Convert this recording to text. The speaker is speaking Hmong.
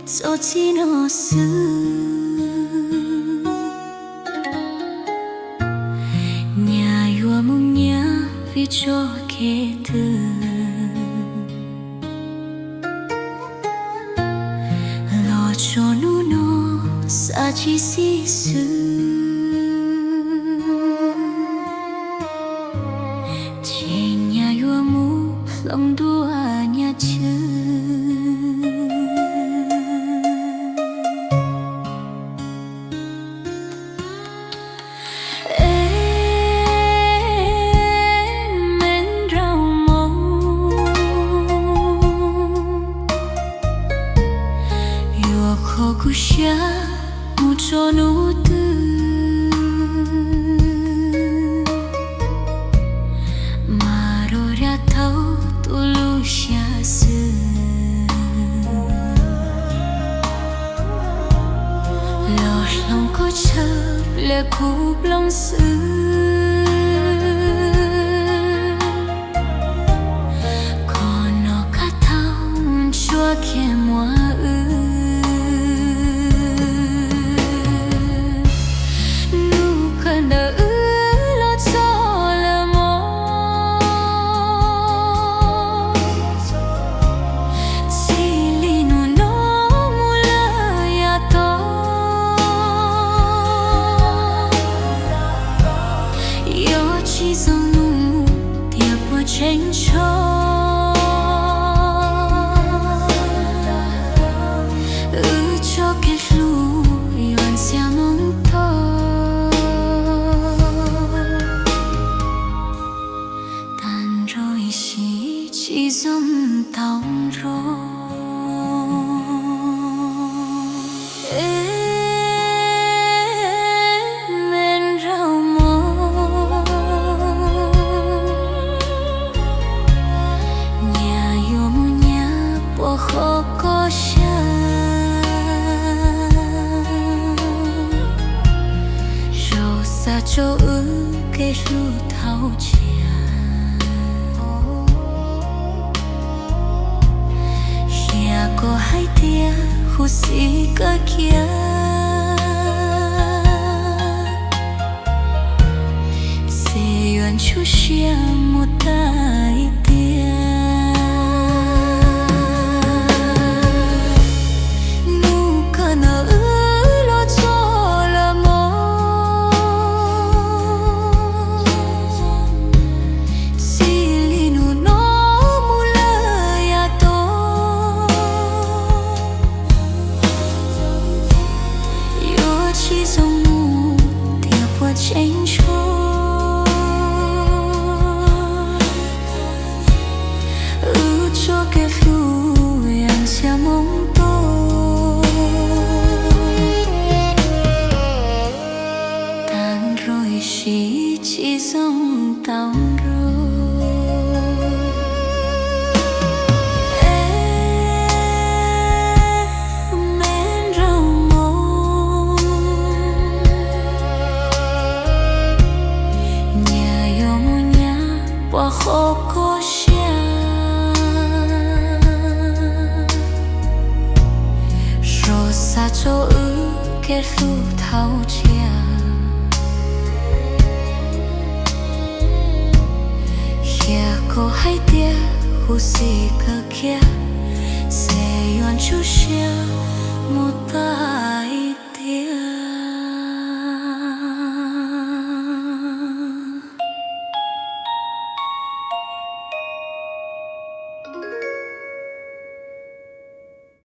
txoj txij no xwb. Nyaj yuav mus nyaj vim tso kev twg, los txog hnub no xav tsis xis xwb. Ces nyaj yuav mus hloov ntua nyaj tswv. Es me nraug mob, yuav kho kuv siab mus txog hnub twg, mas rau yav thaum tus lub siab xwb. Los hloov koj tshaw pliag kuv nplooj xwb. Qhov no kaj thaum ntsuab kiag muag wb. Hnub kawg ntawm wb los txog lawm mog. Txij li hnub no mus lawm yav tom, yuav tsis zoo mus tias puas tseem tsho. Wb tso kev hlub yuav ntxias moo tau. Tag nrho ib sim tsis zoo tau nrho. Es me nraug mob, nyaj yuav mus nyaj puas kho koj siab. Zaum xav tso wb kev hlub thauj tsiaj, xyov koj hais tias huv si kawg kiag, ces yuav ntsuj siab mus tag ib tiam. Hnub kawg ntawm wb los txog lawm mog. Txij li hnub no mus lawm yav tom, yuav tsis zoo mus tias puas tseem tsho. Wb tso kev hlub yuav ntxias moo tau. Tag nrho ib sim tsis zoo tau nrho. Es me nraug mob, nyaj yuav mus nyaj puas kho koj siab. Zaum xav tso wb kev hlub thauj tsiaj, xyov koj hais tias huv si kawg kiag, ces yuav ntsuj siab mus tag